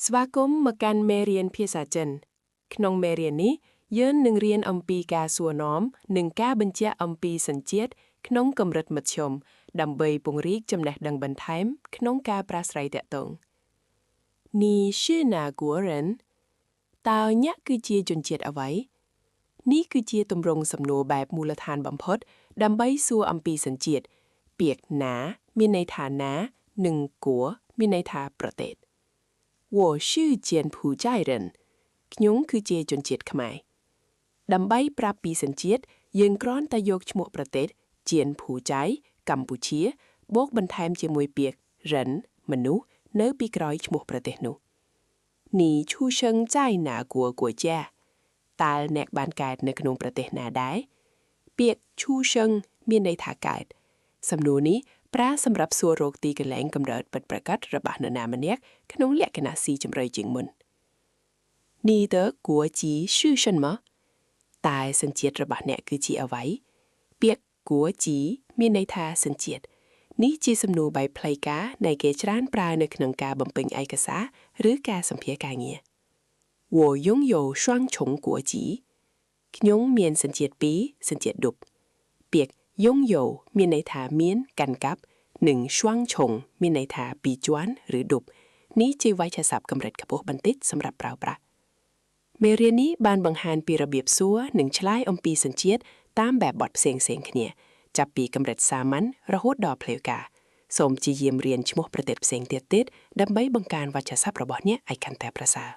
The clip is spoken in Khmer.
ស្វាគមន៍មកកាន់មេរៀនភាសាចិន ក្នុងមេរៀននេះយើងនឹងរៀនអំពីការសួរនាំនិងការបញ្ជាក់អំពីសញ្ជាតិក្នុងកម្រិតមធ្យមដើម្បីពង្រីកចំណេះដឹងបន្ថែមក្នុងការប្រាស្រ័យទាក់ទង你是哪国人តើអ្នកគឺជាជនជាតិអ្វីនេះគឺជាទម្រង់សំណួរបែបមូលដ្ឋានបំផុតដើម្បីសួរអំពីសញ្ជាតិពាក្យ 哪 មានន័យថាណា និង 国 មានន័យថាប្រទេស 我是柬埔寨人ខ្ញុំគឺជាជនជាតិខ្មែរដើម្បីប្រាប់ពីសញ្ជាតិយើងគ្រាន់តែយកឈ្មោះប្រទេស 柬埔寨 កម្ពុជាបូកបន្ថែមជាមួយពាក្យ 人 មនុស្សនៅពីក្រោយឈ្មោះប្រទេសនោះ你出生在哪个国家តើអ្នកបានកើតនៅក្នុងប្រទេសណាដែរពាក្យ 出生 មានន័យថាកើតសំណួរនេះប្រើសម្រាប់សួររកទីកន្លែងកំណើតពិតប្រាកដរបស់នរណាម្នាក់ក្នុងលក្ខណៈស៊ីជម្រៅជាងមុន你的国籍是什么តើសញ្ជាតិរបស់អ្នកគឺជាអ្វីពាក្យ 国籍 មានន័យថាសញ្ជាតិនេះជាសំណួរបែបផ្លូវការដែលគេច្រើនប្រើនៅក្នុងការបំពេញឯកសារឬការសម្ភាសន៍ការងារ我拥有双重国籍ខ្ញុំមានសញ្ជាតិពីរសញ្ជាតិឌុបពាក្យ 擁有 មានន័យថាមានកាន់កាប់និង 雙重 មានន័យថាពីរជាន់ឬឌុបនេះជាវចស័ព្ទកម្រិតខ្ពស់បន្តិចសម្រាប់ប្រើប្រាស់មេរៀននេះបានបង្ហាញពីរបៀបសួរនិងឆ្លើយអំពីសញ្ជាតិតាមបែបបទផ្សេងៗគ្នា ចាប់ពីកម្រិតសាមញ្ញរហូតដល់ផ្លូវការសូមព្យាយាមរៀនឈ្មោះប្រទេសផ្សេងទៀតទៀតដើម្បីបង្កើនវចស័ព្ទរបស់អ្នកឲ្យកាន់តែប្រសើរ។